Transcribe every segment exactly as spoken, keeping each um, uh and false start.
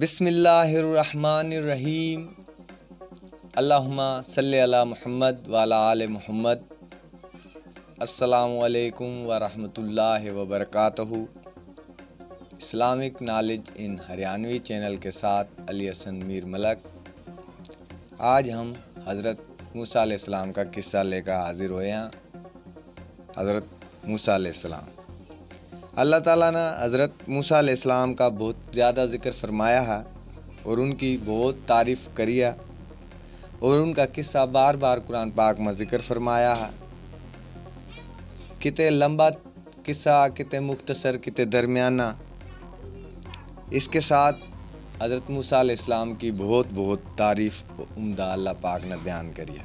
बिस्मिल्लाहिर्रहमानिर्रहीम। अल्लाहुम्मा सल्लि अला मुहम्मद व अला आले मुहम्मद। अस्सलामु अलैकुम व रहमतुल्लाहि व बरकातहू। Islamic Knowledge in Haryanvi channel के साथ अली हसन मीर मलक। आज हम हज़रत मूसा अलैहिस्सलाम का किस्सा लेकर हाजिर हुए हैं। हज़रत मूसा अलैहिस्सलाम। अल्लाह ताला ने हज़रत मूसा अलैहिस्सलाम का बहुत ज़्यादा जिक्र फरमाया है और उनकी बहुत तारीफ़ करी है और उनका किस्सा बार बार कुरान पाक में जिक्र फरमाया है। किते लंबा किस्सा, किते मुख्तसर, किते दरमियाना। इसके साथ हज़रत मूसा अलैहिस्सलाम की बहुत बहुत तारीफ़ उम्दा अल्लाह पाक ने बयान करी है।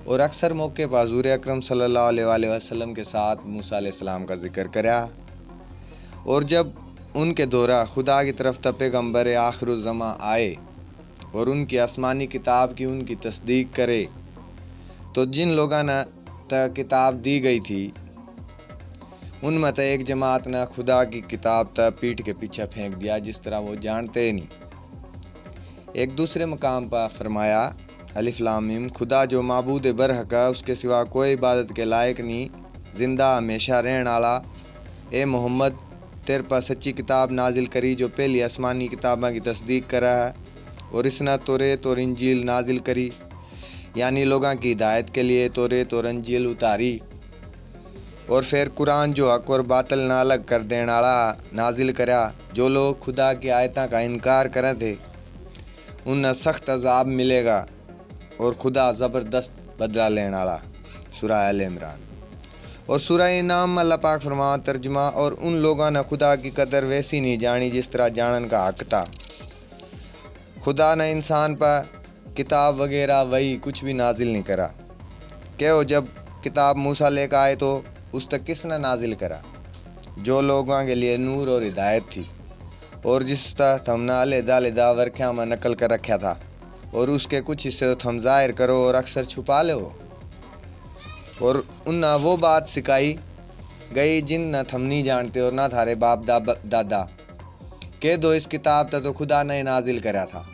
और अक्सर मौके पर हजूर अकरम सल्लल्लाहु अलैहि वसल्लम के साथ मूसा अलैहिस्सलाम का जिक्र करया। और जब उनके धोरा खुदा की तरफ तै पैगंबर आखिरुज़्ज़मा आए और उनकी आसमानी किताब की उनकी तस्दीक करे, तो जिन लोगां ने तै किताब दी गई थी, उनमें तै एक जमात ने खुदा की किताब तै पीठ के पीछे फेंक दिया, जिस तरह वो जानते ही नहीं। एक दूसरे मकाम पर फरमाया, अलिफ लाम मीम, खुदा जो माबूद बरहक है, उसके सिवा कोई इबादत के लायक नहीं, जिंदा हमेशा रहण आला। ए मोहम्मद, तेरे पर सच्ची किताब नाजिल करी जो पहली आसमानी किताबां की तस्दीक करा है, और इसने तौरेत और इंजील नाजिल करी, यानी लोगां की हिदायत के लिए तौरेत और इंजील उतारी। और फिर कुरान जो हक और बातल ना अलग कर देण आला नाजिल करया। जो लोग खुदा की आयतां का इनकार करें थे, उन्हें सख्त अजाब मिलेगा और खुदा ज़बरदस्त बदला लेण आला। सूरह आल इमरान। और सूरह इनाम में अल्लाह पाक फरमान तर्जुमा, और उन लोगां ने खुदा की कदर वैसी नहीं जानी जिस तरह जानन का हक था। खुदा ने इंसान पर किताब वगैरह वही कुछ भी नाजिल नहीं करा। कहो, जब किताब मूसा लेकर आए तो उस तक किसने नाजिल करा? जो लोगों के लिए नूर और हिदायत थी, और जिस तक थमने अलहदा अलहदा वर्ख्या में नकल कर रखा था, और उसके कुछ हिस्से तो थम जाहिर करो और अक्सर छुपा लो। और उन्हें वो बात सिखाई गई जिन न थम नहीं जानते और ना थारे बाप दाब-, दादा। कह दो, इस किताब तै तो खुदा ने नाजिल करा था,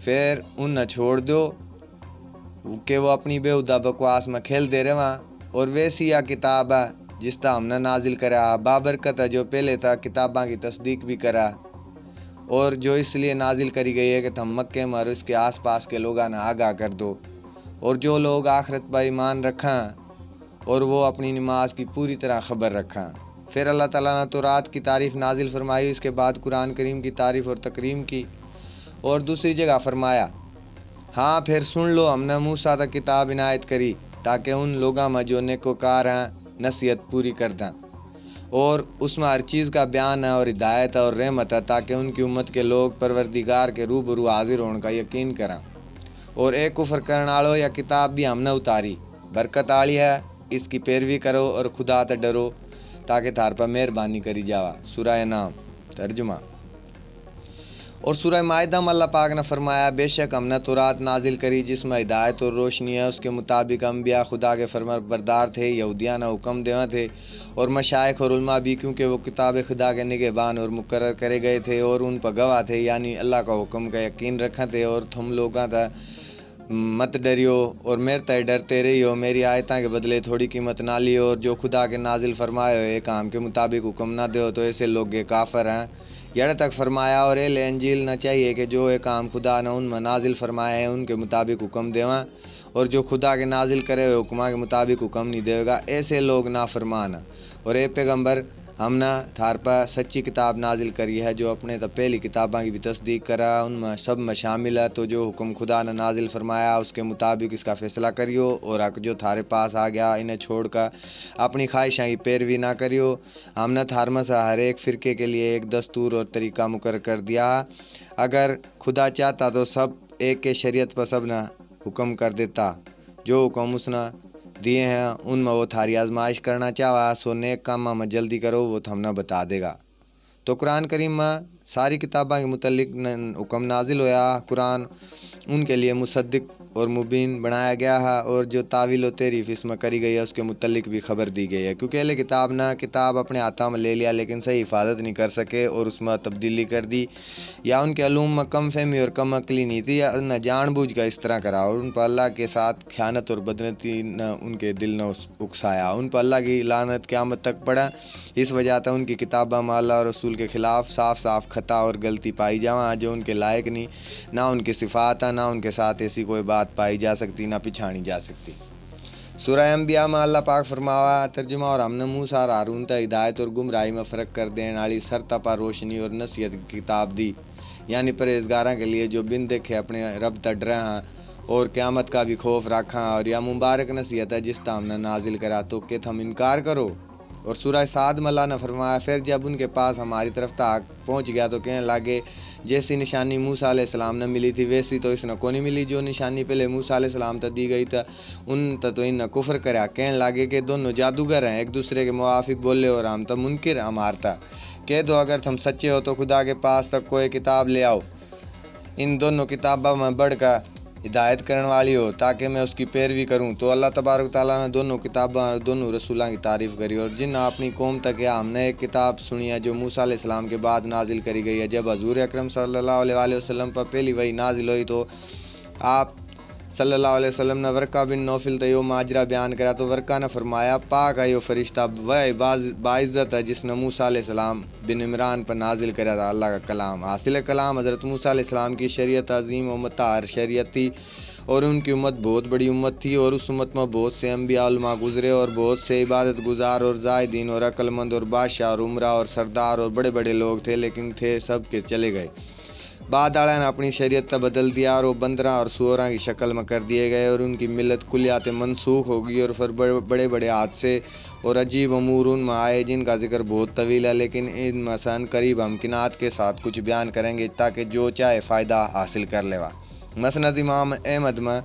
फिर उन्हें छोड़ दो के वो अपनी बेहुदा बकवास में खेलते रहवा। और वैसी या किताब है जिसता हमने नाजिल करा, बाबरकत है, जो पहले तक किताबां की तस्दीक भी करा, और जो इसलिए नाजिल करी गई है कि थम मक्के में और इसके आसपास के लोगां ने आगाह कर दो, और जो लोग आखरत पर ईमान रखें और वो अपनी नमाज की पूरी तरह खबर रखें। फिर अल्लाह ताला ने तौरात की तारीफ नाजिल फरमाई, इसके बाद कुरान करीम की तारीफ और तकरीम की। और दूसरी जगह फरमाया, हाँ, फिर सुन लो, हमने मूसा तक किताब इनायत करी, ताकि उन लोगां में जो नेकोकार हैं, नसीहत पूरी कर दें। और उसमें हर चीज़ का बयान है और हिदायत है और रहमत है, ताकि उनकी उम्मत के लोग परवरदिगार के रूबरू हाजिर होने का यकीन करें। और एक कुफर करण आलो, या किताब भी हमने उतारी, बरकत आली है, इसकी पैरवी करो और खुदा ते डरो, ताकि थार पर मेहरबानी करी जावा। सूरह नाम। तर्जुमा। और सूरह मायदा में अल्लाह पाक ने फरमाया, बेशक हमने तौरात नाजिल करी जिसमें हिदायत और रोशनी है, उसके मुताबिक अम्बिया खुदा के फरमाबरदार थे, यहूदिया ने हुक्म देवा थे, और मशाइख और उलमा भी, क्योंकि वो किताब खुदा के निगहबान और मुकर्रर करे गए थे और उन पर गवाह थे, यानी अल्लाह का हुक्म का यकीन रखें थे। और थम लोगां तै मत डरियो और मेरे तै डरते रहियो। मेरी आयतां के बदले थोड़ी कीमत ना लियो, और जो खुदा के नाजिल फरमाए हुए काम के मुताबिक हुक्म ना दो, तो ऐसे लोग काफर हैं। यड़ तक फरमाया, और ए ले इंजील ना चाहिए कि जो ये काम खुदा ने उनमें नाजिल फरमाए हैं, उनके मुताबिक हुक्म देवा, और जो खुदा के नाजिल करे हुए हुक्मा के मुताबिक हुक्म नहीं देगा, ऐसे लोग नाफरमान हैं। और ए पैगंबर, हमने थार पै सच्ची किताब नाजिल करी है, जो अपने तै पहली किताबां की भी तस्दीक करा, उनमें सब में शामिल है। तो जो हुक्म खुदा ने नाजिल फरमाया, उसके मुताबिक इसका फैसला करियो, और हक जो थारे पास आ गया, इन्हें छोड़कर अपनी ख्वाहिशां की पैरवी ना करियो। हमने थार में से हर एक फिरके के लिए एक दस्तूर और तरीका मुकर्रर कर दिया। अगर खुदा चाहता तो सब एक के शरीयत पर सब ने हुक्म कर देता। जो हुक्म उसने दिए हैं, उनमें वो थारी आजमाइश करना चाहवा, सो नेक कामां में जल्दी करो, वो थमने बता देगा। तो कुरान करीम में सारी किताबां के मुतल्लिक न-, हुक्म नाजिल होया। कुरान उनके लिए मुसद्दिक और मुबीन बनाया गया है, और जो तावील और तहरीफ इसमें करी गई है, उसके मुतल्लिक भी खबर दी गई है। क्योंकि अहले किताब ना किताब अपने हाथों में ले लिया, लेकिन सही हिफाजत नहीं कर सके और उसमें तब्दीली कर दी, या उनके अलूम में कम फहमी और कम अकली नहीं थी, या न जानबूझ का इस तरह करा, और उन पर अल्लाह के साथ खयानत और बदनती न उनके दिल न उस-, उकसाया। उन पर अल्लाह की लानत क़यामत तक पड़ा। इस वजह तै उनकी किताबां में अल्लाह और रसूल के खिलाफ साफ साफ खता और गलती पाई जावां, जो उनके लायक नहीं, ना उनकी सिफात है, ना उनके साथ ऐसी कोई बात पाई जा सकती, ना पिछाणी जा सकती। सूरह अंबिया में अल्लाह पाक फरमावा, तर्जुमा, और हमने मूसा और हारून तै हिदायत और गुमराही में फ़र्क कर देने वाली सरता पर रोशनी और नसीहत की किताब दी, यानी परहेजगारां के लिए जो बिन देखे अपने रब तै डरे हैं और क़यामत का भी खौफ रखा हैं, और यह मुबारक नसीहत है जिस तै हमने नाजिल करा, तो के थम इनकार करो? और सूरह साद में अल्लाह ने फरमाया, फिर जब उनके पास हमारी तरफ तक पहुँच गया तो कहने लगे, जैसी निशानी मूसा अलैहिस्सलाम ने मिली थी वैसी तो इसने कोनी मिली, जो निशानी पहले मूसा अलैहिस्सलाम तक दी गई थी, उन तक तो इनने कुफर करा। कहने लगे कि दोनों जादूगर हैं, एक दूसरे के मुआफिक बोले, और हम तो मुनकिर, हमार तै। कह दो, अगर तुम सच्चे हो तो खुदा के पास तक कोई किताब ले आओ, इन दोनों किताबों में बढ़कर हिदायत करण वाली हो, ताकि मैं उसकी पैरवी करूं। तो अल्लाह तबारक ताला ने दोनों किताबां और दोनों रसूलां की तारीफ करी। और जिन अपनी कौम तक या हमने एक किताब सुनी है जो मूसा अलैहिस्सलाम के बाद नाजिल करी गई है। जब हजूर अकरम सल्लल्लाहु अलैहि वसल्लम पर पहली वही नाजिल हुई तो आप सल्लल्लाहु अलैहि वसल्लम ने वरका बिन नौफिल तै यो माजरा बयान करा तो वरका ने फरमाया, पाक है यो फरिश्ता, वह बाज-, बाइज्जत है जिसने मूसा अलैहिस्सलाम बिन इमरान पर नाजिल करा था अल्लाह का कलाम। हासिल कलाम हज़रत मूसा अलैहिस्सलाम की शरीयत अजीम व मुतहर शरीयत थी, और उनकी उम्मत बहुत बड़ी उम्मत थी, और उस उम्मत में बहुत से अम्बिया उलमा गुजरे, और बहुत से इबादत गुजार और जाहिदीन और अक्लमंद और बादशाह और उमरा और सरदार और बड़े बड़े लोग थे, लेकिन थे सब के चले गए। बाद आला ने अपनी शरीयत तै बदल दिया, और वो बंदरां और सुअरां की शक्ल में कर दिए गए, और उनकी मिलत कुलिया तै मनसूख हो गई, और फिर बड़े बड़े हादसे और अजीब अमूर उनमें आए, जिनका जिक्र बहुत तवील है, लेकिन इनमें से अनकरीब हम किनात के साथ कुछ बयान करेंगे, ताकि जो चाहे फ़ायदा हासिल कर लेवा। मसनद इमाम अहमद में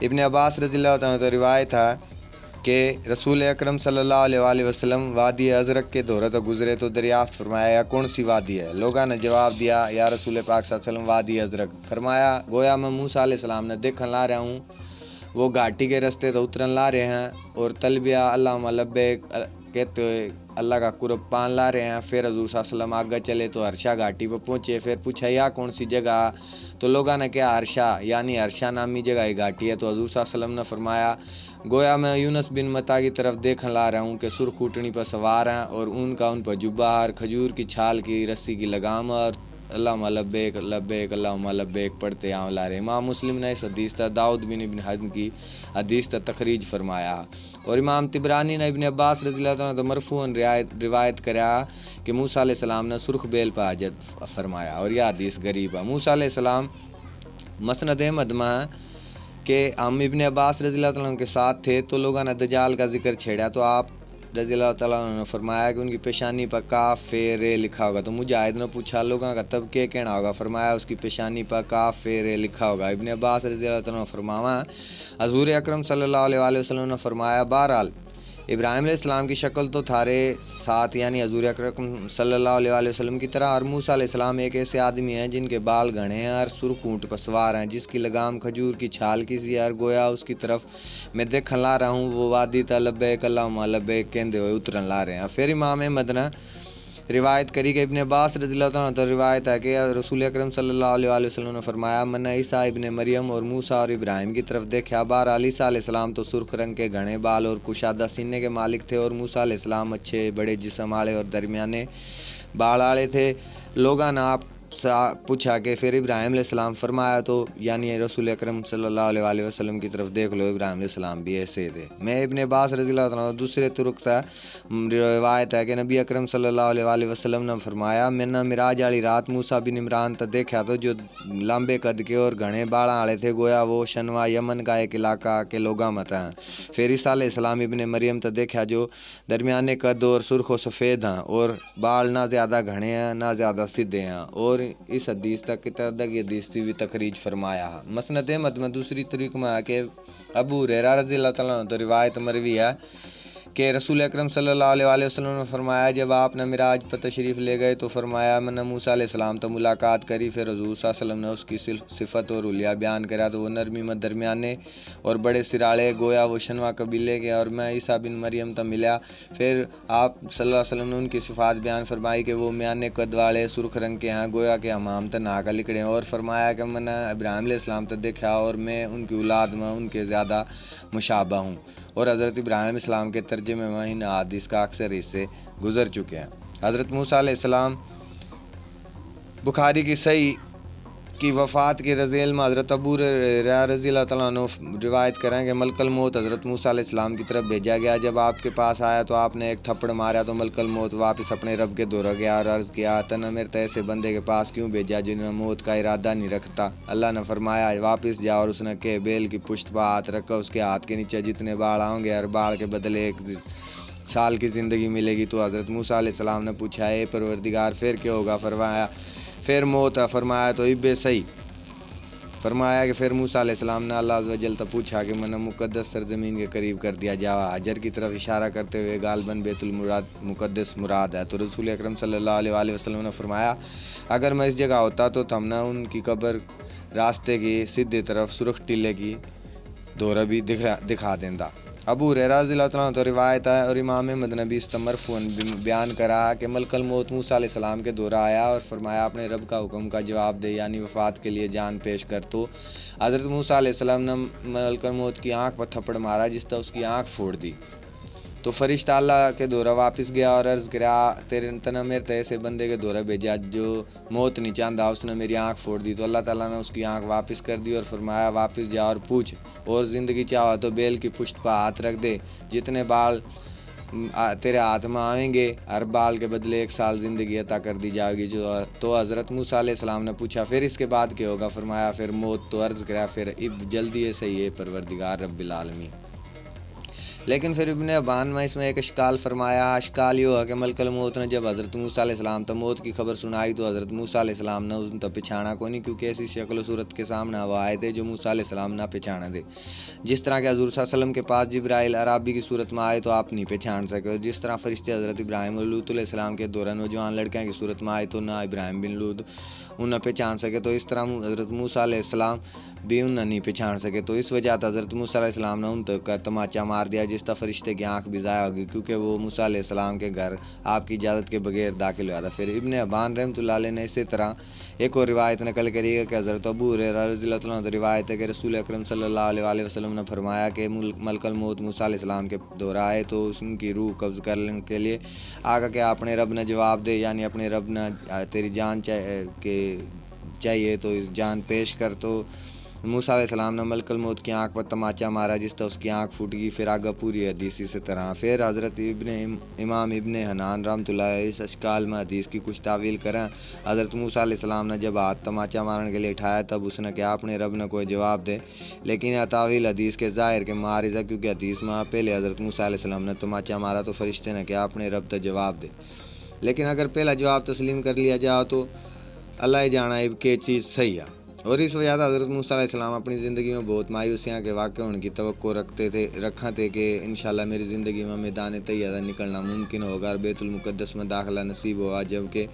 इब्ने अब्बास रज़ियल्लाहु तआला अन्हु तै रिवायत है कि रसूल अकरम सल्लल्लाहु अलैहि वसल्लम वादी अजरक के धोरे तै गुजरे तो दरियाफ्त फरमाया, या कौन सी वादी है? लोगों ने जवाब दिया, या रसूल पाक सल्लल्लाहु अलैहि वसल्लम, वादी अजरक। फरमाया, गोया मैं मूसा अलैहिस्सलाम ने देखन ला रहा हूँ, वो घाटी के रस्ते तो उतरन ला रहे हैं और तलबिया अल्लाहुम्मा लब्बैक, अ, कहते हुए अल्लाह का कुरब पान ला रहे हैं। फिर हजूर सल्लल्लाहु अलैहि वसल्लम आगे चले तो हर्षा घाटी पर पहुँचे। फिर पूछा, या कौन सी जगह? तो लोगों ने कहा, हर्षा, यानी हर्षा नामी जगह ही घाटी है। तो हजूर सल्लल्लाहु अलैहि वसल्लम ने फरमाया, गोया मैं यूनुस बिन मत्ता की तरफ देखन ला रहा हूँ कि सुर्ख ऊँटनी पर सवार हैं और ऊन का उन पर जुब्बा है और खजूर की छाल की रस्सी की लगाम है और अल्लाहुम्मा लब्बैक, लब्बैक, अल्लाहुम्मा लब्बैक पढ़ते आवन ला रहे। इमाम मुस्लिम ने इस हदीस तै दाऊद बिन इब्न हजम की हदीस तै तखरीज फरमाया। और इमाम तिबरानी ने इब्ने अब्बास रज़ियल्लाहु तआला अन्हु तै मरफूअन रियायत, रिवायत करया कि मूसा अलैहिस्सलाम ने सुर्ख बैल पर हज फरमाया और यह हदीस गरीब है। मूसा अलैहिस्सलाम मसनद अहमद में है कि हम इब्ने अब्बास रज़ियल्लाहु तआला अन्हु के साथ थे तो लोगों ने दज्जाल का जिक्र छेड़ा तो आप रज़ियल्लाहु तआला अन्हु ने फरमाया कि उनकी पेशानी पर काफ, फे, रे लिखा होगा। तो मुजाहिद ने पूछा, लोगों का तब क्या कहना होगा? फरमाया, उसकी पेशानी पर काफ, फे, रे लिखा होगा। इब्ने अब्बास रज़ियल्लाहु तआला अन्हु फरमावा, हजूर अकरम सल्लल्लाहु अलैहि वसल्लम ने फरमाया, बहरहाल, इब्राहिम अलैहिस्सलाम की शक्ल तो थारे साथ, यानी हजूर अकरम सल्लल्लाहु अलैहि वसल्लम की तरह, और मूसा अलैहिस्सलाम एक ऐसे आदमी हैं जिनके बाल घने हैं और सुर्ख ऊँट पर सवार हैं, जिसकी लगाम खजूर की छाल की सी है, और गोया उसकी तरफ मैं देखन ला रहा हूँ, वो वादी तै लब्बैक अल्लाहुम्मा लब्बैक कहते हुए उतरन ला रहे हैं। फिर इमाम अहमद ने रिवायत करी कि इब्ने अब्बास रज़ियल्लाहु तआला अन्हु तै रिवायत है कि रसूल अकरम सल्लल्लाहु अलैहि वसल्लम ने फरमाया, मैंने ईसा इब्ने मरियम और मूसा और इब्राहिम की तरफ देखा। बहरहाल, ईसा अलैहिस्सलाम तो सुर्ख रंग के घने बाल और कुशादा सीने के मालिक थे और मूसा अलैहिस्सलाम अच्छे बड़े जिस्म आले और दरमियाने बाल आले थे। लोगों ने आप सा पूछा कि फिर इब्राहिम अलैहिस्सलाम? फरमाया तो, यानी रसूल अकरम सल्लल्लाहु अलैहि वसल्लम की तरफ देख लो, इब्राहिम अलैहिस्सलाम भी ऐसे थे। मैं इब्ने अब्बास रज़ियल्लाहु तआला अन्हु दूसरे तुरुक तै रिवायत है कि नबी अकरम सल्लल्लाहु अलैहि वसल्लम ने फरमाया, मैंने मिराज वाली रात मूसा बिन इमरान तै देखा तो जो लंबे कद के और घने बालां आले थे, गोया वो शनवा यमन का एक इलाका के लोगां में तै हैं। फिर ईसा अलैहिस्सलाम इब्ने मरियम तै देखा जो दरमियाने कद और सुर्खो सफ़ेद हैं और बाल ना ज़्यादा घने हैं ना ज़्यादा सीधे हैं। और इस हदीस तक कितादा की हदीस थी भी तखरीज फरमाया है। मसनद अहमद में दूसरी तरीक में है कि अबू हुरैरा रज़ी अल्लाह तआला अन्हु तो रिवायत मरवी है कि रसूल अकरम सल्लल्लाहु अलैहि वसल्लम ने फरमाया, जब आपने मिराज पर तशरीफ़ ले गए तो फरमाया, मैंने मूसा अलैहिस्सलाम तो मुलाकात करी, फिर हजूर सल्लल्लाहु अलैहि वसल्लम ने उसकी सिल-, सिफत और हुलिया बयान करा, तो वो नरमी में दरमियाने और बड़े सिराले, गोया वो शनवा कबीले के, और मैं ईसा बिन मरियम तो मिला। फिर आप सल्लल्लाहु अलैहि वसल्लम ने उनकी सिफात बयान फरमाई कि वो म्याने कद वाले, सुर्ख रंग के हैं, गोया के हमाम तो नहा कर लिकड़े हैं, और फरमाया कि मैंने इब्राहिम अलैहिस्सलाम तो देखा और मैं उनकी औलाद में उनके ज़्यादा मुशाबा हूँ। और हज़रत इब्राहिम इस्लाम के तर्जमे में इन हदीस का अक्सर हिस्से गुजर चुके हैं। हज़रत मूसा अलैहिस्सलाम बुखारी की सही की वफ़ात के रज़ेल में हज़रत अबू हुरैरा रज़ी अल्लाह तआला अन्हु रिवायत करें कि मलकल मौत हज़रत मूसा अलैहिस्सलाम की तरफ भेजा गया। जब आपके पास आया तो आपने एक थप्पड़ मारा तो मलकल मौत वापस अपने रब के धोरे गया और अर्ज़ किया, तन्ने मेरे तै ऐसे बंदे के पास क्यों भेजा जिन्हें मौत का इरादा नहीं रखता? अल्लाह ने फरमाया, वापस जा और उसने के बेल की पुश्त पर हाथ रखा, उसके हाथ के नीचे जितने बाल आओगे, हर बाल के बदले एक जि-, साल की ज़िंदगी मिलेगी। तो हज़रत मूसा अलैहिस्सलाम ने पूछा, ए परवरदिगार, फिर क्या होगा? फरमाया, फिर मौत है। फरमाया, तो इब्बे सही। फरमाया कि फिर मूसा अलैहिस्सलाम ने अल्लाह अज़्ज़ व जल तै पूछा कि मैंने मुकद्दस सरजमीन के करीब कर दिया जावा। हजर की तरफ इशारा करते हुए गालबन बैतुल मुराद, मुकद्दस मुराद है। तो रसूल अकरम सल्लल्लाहु अलैहि वसल्लम ने फरमाया, अगर मैं इस जगह होता तो थमने उनकी कब्र रास्ते की सीधी तरफ सुर्ख टीले की धोरे भी दिखा, दिखा देंदा। अबू हुरैरा रज़ी अल्लाह तआला अन्हु तो रिवायत है और इमाम अहमद ने भी इस तै मरफूअन बि-, बयान करा कि मलकल मौत मूसा अलैहिस्सलाम के धोरे आया और फरमाया, अपने रब का हुक्म का जवाब दे, यानी वफात के लिए जान पेश कर। तो हज़रत मूसा अलैहिस्सलाम ने मलकल मौत की आँख पर थप्पड़ मारा, जिस तै उसकी आँख फोड़ दी। तो फरिश्ता अल्लाह के धोरे वापस गया और अर्ज़ करा, तेरे, तन्ने मेरे तै ऐसे बंदे के धोरे भेजा जो मौत नहीं चाहता, उसने मेरी आँख फोड़ दी। तो अल्लाह ताला ने उसकी आँख वापस कर दी और फरमाया, वापस जा और पूछ, और ज़िंदगी चाहो तो बेल की पुश्त पर हाथ रख दे, जितने बाल, म, आ, तेरे हाथ में आवेंगे, हर बाल के बदले एक साल ज़िंदगी अता कर दी जाएगी। जो, तो हज़रत मूसा अलैहिस्सलाम ने पूछा, फिर इसके बाद क्या होगा? फरमाया, फिर मौत। तो अर्ज़ करा, फिर इब जल्दी ये सही है, परवरदिगार रब्बिल आलमीन। लेकिन फिर इब्ने अबान में इसमें एक अशकाल फरमाया। अशकाल यो है कि मलकल मौत ने जब हज़रत मूसा अलैहिस्सलाम तै मौत की खबर सुनाई तो हज़रत मूसा अलैहिस्सलाम ने उन तै पिछाणा कोनी, क्योंकि ऐसी शक्ल सूरत के सामने वो आए थे जो मूसा अलैहिस्सलाम ना पिछाणे थे। जिस तरह के हजूर सल्लल्लाहु अलैहि वसल्लम के पास जिब्राइल अराबी की सूरत में आए तो आप नहीं पहचान सके, और जिस तरह फरिश्ते हज़रत इब्राहिम और लूत अलैहिस्सलाम के धोरे नौजवान लड़कियां की सूरत में आए तो ना इब्राहिम बिन लूत उन्हें पहचान सके, तो इस तरह मू-, हज़रत मूसा अलैहिस्सलाम भी उन्हें नहीं पहचान सके। तो इस वजह तै हज़रत मूसा अलैहिस्सलाम ने उन तक का तमाचा मार दिया, जिस तै फरिश्ते की आँख भी ज़ाया होगी, क्योंकि वो मूसा अलैहिस्सलाम के घर आपकी इजाज़त के बगैर दाखिल हुआ था। फिर इब्ने अबान रहमतुल्लाह अलैह ने इसी तरह एक और रिवायत नकल करी है कि हज़रत अबू हुरैरा रज़ी अल्लाह तआला अन्हु तै रिवायत है कि रसूल अकरम सल्लल्लाहु अलैहि वसल्लम ने फरमाया कि मुल-, मलकल मौत मूसा अलैहिस्सलाम के धोरे आए तो उनकी रूह कब्ज़ करने के लिए आगा के अपने रब ने जवाब दे, यानी अपने रब ने, आ, तेरी जान चाहे, के चाहिए तो इस जान पेश कर। तो मूसा अलैहिस्सलाम ने मलकल मौत की आँख पर तमाचा मारा, जिस तै उसकी आँख फूट गई। फिर आगे पूरी हदीस इस तरह। फिर हज़रत इब्ने इम-, इमाम इब्ने हनान रहमतुल्लाह अलैह इस अशकाल में हदीस की कुछ तावील करें। हज़रत मूसा अलैहिस्सलाम ने जब हाथ तमाचा मारने के लिए उठाया, तब उसने कहा, अपने रब ने कोई जवाब दे। लेकिन यह तावील हदीस के जाहिर के मारिज है, क्योंकि हदीस में पहले हज़रत मूसा अलैहिस्सलाम ने तमाचा मारा तो फरिश्ते ने कहा, अपने रब तै जवाब दे। लेकिन अगर पहला जवाब तस्लीम कर लिया जाए तो अल्लाह ही जाना इब के चीज़ सही है। और इस वजह से हज़रत मूसा अलैहिस्सलाम अपनी ज़िंदगी में बहुत मायूसियाँ के वाक़े होने की तवक्को रखते थे, रखा थे कि इंशाल्लाह मेरी ज़िंदगी में मैदान तैयबा निकलना मुमकिन होगा और बैतुल मुकद्दस में दाखिला नसीब होगा, जबकि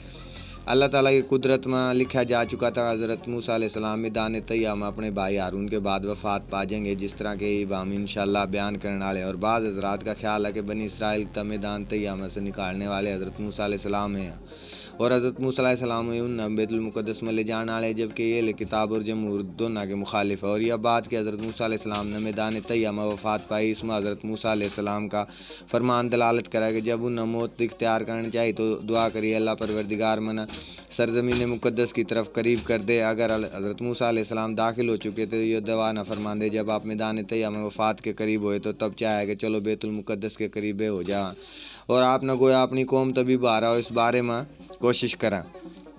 अल्लाह ताला की कुदरत में लिखा जा चुका था, हज़रत मूसा अलैहिस्सलाम मैदान तैयबा में अपने भाई हारून के बाद वफ़ात पा जाएंगे, जिस तरह के इब हम इंशाल्लाह बयान करने वाले हैं। और बाज़ हज़रात का ख्याल है कि बनी इसराइल तक मैदान तैयबा में से निकालने वाले हज़रत मूसा अलैहिस्सलाम हैं और हज़रत मूसा अलैहिस्सलाम उन बैतुल मुकद्दस में ले जाने वाले, जबकि ये अहले किताब और जमहूर दोनों के मुखालिफ है। और यह बात कि हज़रत मूसा अलैहिस्सलाम ने मैदान तैयबा में वफ़ात पाई, इसमें हज़रत मूसा अलैहिस्सलाम का फरमान दलालत करा कि जब उन्हें मौत इख्तियार करनी चाहिए तो दुआ करिए, अल्लाह परवरदिगार, मैंने सरजमीन मुकद्दस की तरफ करीब कर दे। अगर अल-, हज़रत मूसा अलैहिस्सलाम दाखिल हो चुके थे, ये दुआ ना फरमाते। जब आप मैदान तैयबा में वफ़ात के करीब हुए तो तब चाहे कि चलो बैतुल मुकद्दस के करीब हो जा, और आपने गोया अपनी कौम तभी बाहर आओ, इस बारे में कोशिश करें।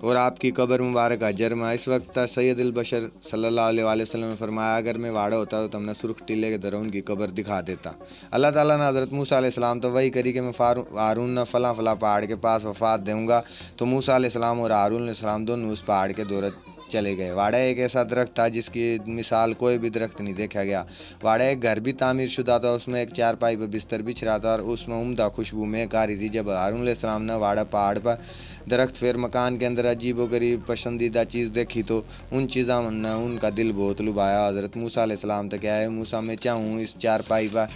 और आपकी कब्र मुबारक हजर में। इस वक्त सैयदुल बशर सल्लल्लाहु अलैहि वसल्लम ने फरमाया, अगर मैं वाड़ा होता तो तमने सुर्ख टीले के दरों उनकी कब्र दिखा देता। अल्लाह ताला ने हज़रत मूसा अलैहिस्सलाम तो वही करी कि मैं फारू-, हारून ने फला फला पहाड़ के पास वफात दूंगा। तो मूसा अलैहिस्सलाम और हारून अलैहिस्सलाम दोनों उस पहाड़ के दौरे चले गए। वाड़ा एक ऐसा दरख्त था जिसकी मिसाल कोई भी दरख्त नहीं देखा गया। वाड़ा एक घर भी तामीर शुदा था, उसमें एक चारपाई पर बिस्तर बिछ रहा था और उसमें उम्दा खुशबू महक आ रही थी। जब हारून अलैहिस्सलाम ने वाड़ा पहाड़ पर दरख्त फिर मकान के अंदर अजीबोगरीब पसंदीदा चीज़ देखी तो उन चीज़ों ने उनका दिल बहुत लुभाया। हज़रत मूसा अलैहिस्सलाम तो क्या है, मूसा मैं चाहूँ इस चारपाई पर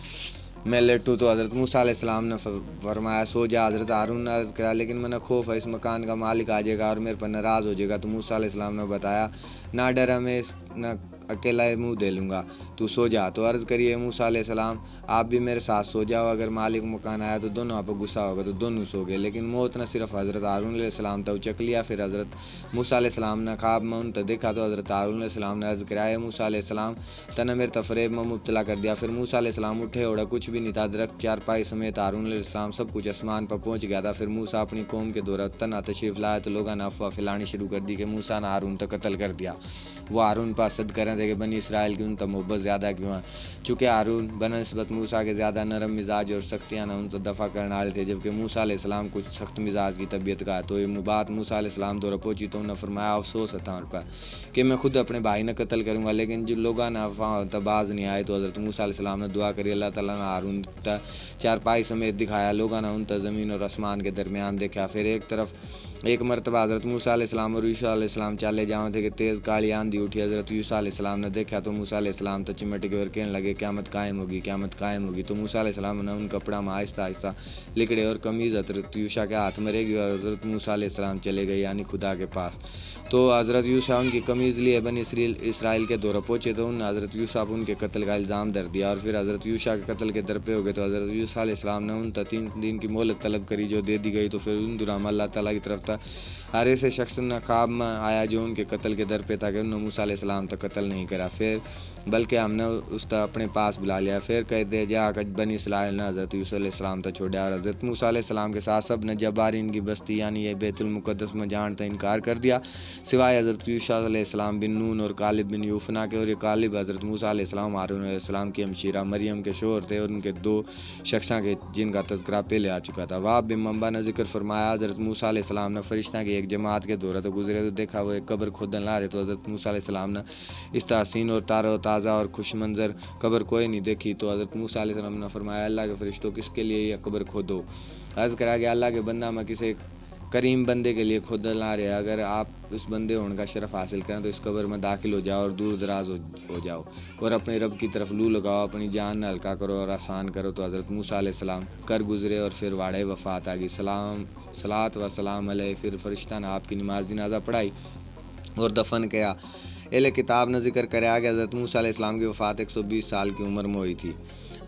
मैं लेटूँ। तो हज़रत मूसा अलैहिस्सलाम ने फ-, फरमाया, सो जा। हज़रत हारून ने अर्ज़ करा, लेकिन मैंने खौफ है इस मकान का मालिक आ जाएगा और मेरे पर नाराज़ हो जाएगा। तो मूसा अलैहिस्सलाम ने बताया, ना डर, मैं इस न अकेला मुंह दे लूँगा, तू सो जा। तो अर्ज़ करिए, मूसा अलैहिस्सलाम, आप भी मेरे साथ सो जाओ। अगर मालिक मकान आया तो दोनों आप गुस्सा होगा। तो दोनों सो गए, लेकिन मौत ने सिर्फ हज़रत हारून अलैहिस्सलाम तक उचक लिया। फिर हज़रत मूसा अलैहिस्सलाम ने ख्वाब में उन तक देखा तो हज़रत हारून अलैहिस्सलाम ने अर्ज़ करा, ए मूसा अलैहिस्सलाम, तने मेरे तफरेब में मुब्तला कर दिया। फिर मूसा अलैहिस्सलाम उठे, ओड़ा कुछ भी नहीं था। दरख्त चारपाई समेत हारून अलैहिस्सलाम सब कुछ आसमान पर पहुंच गया था। फिर मूसा अपनी कौम के दौरा तना तशरीफ लाया तो लोगों ने अफवाह फैलानी शुरू कर दी कि मूसा ने हारून तक कत्ल कर दिया। वो हारून पर हसद करें थे कि बनी इसराइल की उन तक मोहब्बत ज़्यादा क्यों है, चूँकि हारून बनस्बत मूसा के ज़्यादा नरम मिजाज और सख्तियाँ ने उन तक दफा करने वाले थे, जबकि मूसा अलैहिस्सलाम कुछ सख्त मिजाज की तबीयत का है। तो ये बात मूसा अलैहिस्सलाम दौरा पहुँची तो उन्हें फरमाया, अफसोस है थार पर कि मैं खुद अपने भाई ने कत्ल करूँगा, लेकिन जो लोगों ने अफवाह तक बाज नहीं आए। तो हज़रत मूसा अलैहिस्सलाम ने दुआ करी, अल्लाह ताला ने हारून तक चारपाई समेत दिखाया। लोगों ने उन तक ज़मीन और आसमान के दरमियान देखा। फिर एक तरफ एक मरतबा हज़रत मूसा अलैहिस्सलाम और यूशा अलैहिस्सलाम चाले जावे थे कि तेज़ काली आंधी उठी। हज़रत यूशा अलैहिस्सलाम ने देखा तो मूसा अलैहिस्सलाम तो चिमट गए और कहने लगे, क़यामत कायम होगी, क़यामत कायम होगी। तो मूसा अलैहिस्सलाम ने उन कपड़ा में आहिस्ता आहिस्ता लिकड़े और कमीज़ हज़रत यूशा के हाथ में रहेगी और हज़रत मूसा अलैहिस्सलाम चले गए, यानी खुदा के पास। तो हज़रत यूशा उनकी कमीज़ लिए बनी इसराइल, इसराइल के दौरा पहुँचे तो उन हज़रत यूशा पर उनके कत्ल का इल्ज़ाम धर दिया और फिर हज़रत यूशा के कत्ल के दर पे हो गए। तो हज़रत यूशा अलैहिस्सलाम ने उन तक तीन दिन की मोहलत तलब करी, जो दे दी गई। तो फिर उन दुरामा अल्लाह ताला की तरफ तक हर ऐसे शख्स ने ख्वाब में आया जो उनके कत्ल के दर पे था कि उन्होंने मूसा अलैहिस्सलाम तक कत्ल नहीं करा, फिर बल्कि हमने उस तक अपने पास बुला लिया। फिर कह दे जा कि बनी इसराइल ने हज़रत यूसुफ अलैहिस्सलाम तक छोड़ा और हज़रत मूसा अलैहिस्सलाम के साथ सब ने जब्बारीन की बस्ती यानी ये बैतुल मुकद्दस में जान तक इनकार कर दिया, सिवाय हज़रत यूशा अलैहिस्सलाम बिन नून और कालिब बिन यूफना के। और ये कालिब हज़रत मूसा अलैहिस्सलाम, हारून अलैहिस्सलाम की हमशीरा मरियम के शोहर थे और उनके दो शख्सां के, जिनका तज़किरा पहले आ चुका था। वहाब बिन मंबा ने जिक्र फरमाया, हज़रत मूसा अलैहिस्सलाम ने फरिश्ता की एक जमात के दौरे तो गुजरे तो देखा वो एक कब्र खोदन ला रहे। तो हज़रत मूसा अलैहिस्सलाम ने इस तहसीन और तारो ताज़ा और खुश मंजर कब्र कोई नहीं देखी। तो हज़रत मूसा अलैहिस्सलाम ने फरमाया, अल्लाह के फरिश्तों, किसके लिए यह कब्र खोदो? अर्ज़ करा गया, अल्लाह के बंदा, मैं किसी करीम बंदे के लिए खोदन ला रहे हैं। अगर आप उस बंदे होने का शरफ हासिल करें तो इस कब्र में दाखिल हो जाओ और दूर दराज हो, हो जाओ और अपने रब की तरफ लू लगाओ, अपनी जान न हल्का करो और आसान करो। तो हज़रत मूसा अलैहिस्सलाम कर गुजरे और फिर वाड़े वफात आ गई। सलाम, सलात व सलाम अलैह। फिर फरिश्ता ने आपकी नमाज जनाजा पढ़ाई और दफन किया। एहले किताब ने जिक्र करया कि हज़रत मूसा अलैहिस्सलाम की वफात एक सौ बीस साल की उम्र में हुई थी।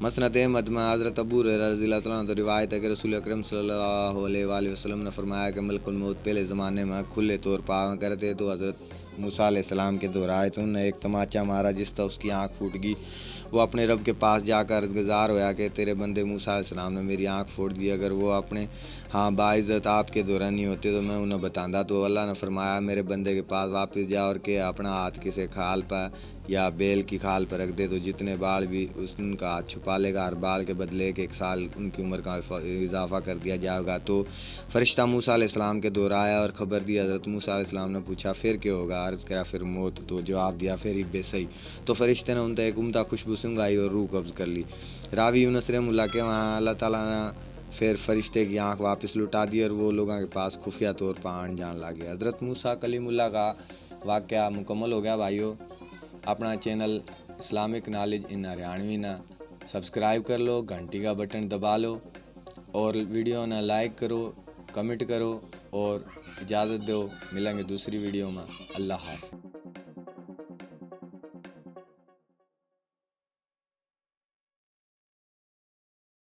मसनद अहमद में हज़रत अबू हुरैरा रज़ी अल्लाह तआला अन्हु तो रिवायत है कि रसूल अकरम सल्लल्लाहु अलैहि वसल्लम ने फरमाया कि मलकुल मौत पहले ज़माने में खुले तौर पर आया करते तो हज़रत मूसा अलैहिस्सलाम के दौरा आए तो उन्हें एक तमाचा मारा जिससे उसकी आँख फूट गई। वो अपने रब के पास जाकर अर्ज़गुजार होया कि तेरे बंदे मूसा अलैहिस्सलाम ने मेरी आँख फोड़ दी। अगर वो अपने हाँ बाइज़्ज़त आपके दौरा नहीं होते तो मैं उन्हें बतांदा। तो अल्लाह ने फरमाया, मेरे बंदे के पास वापस जा और के अपना हाथ किसी खाल पर या बैल की खाल पर रख दे, तो जितने बाल भी उस, उनका हाथ छुपा लेगा, हर बाल के बदले एक, एक साल उनकी उम्र का इफा-, इजाफा कर दिया जाएगा। तो फरिश्ता मूसा अलैहिस्सलाम के दौरा आया और खबर दी। हज़रत मूसा अलैहिस्सलाम ने पूछा, फिर क्या होगा? अर्ज़ करा, फिर मौत। तो जवाब दिया, फिर इब्बे सही। तो फरिश्ते ने उन तक एक उम्दा खुशबू सूंघाई और रूह कब्ज़ कर ली। रावी यूनुस रहमुल्लाह के वहाँ अल्लाह ताला ने फिर फरिश्ते की आँख वापस लौटा दी और वो लोगों के पास खुफिया तौर पर आन जान लगे। हज़रत मूसा कलीमुल्लाह का वाक़या मुकम्मल हो गया भाइयों। अपना channel Islamic knowledge in Haryanvi ना सब्सक्राइब कर लो, घंटी का बटन दबा लो और वीडियो ना लाइक करो, कमेंट करो और इजाज़त दो। मिलेंगे दूसरी वीडियो में। अल्लाह हाफ़िज़।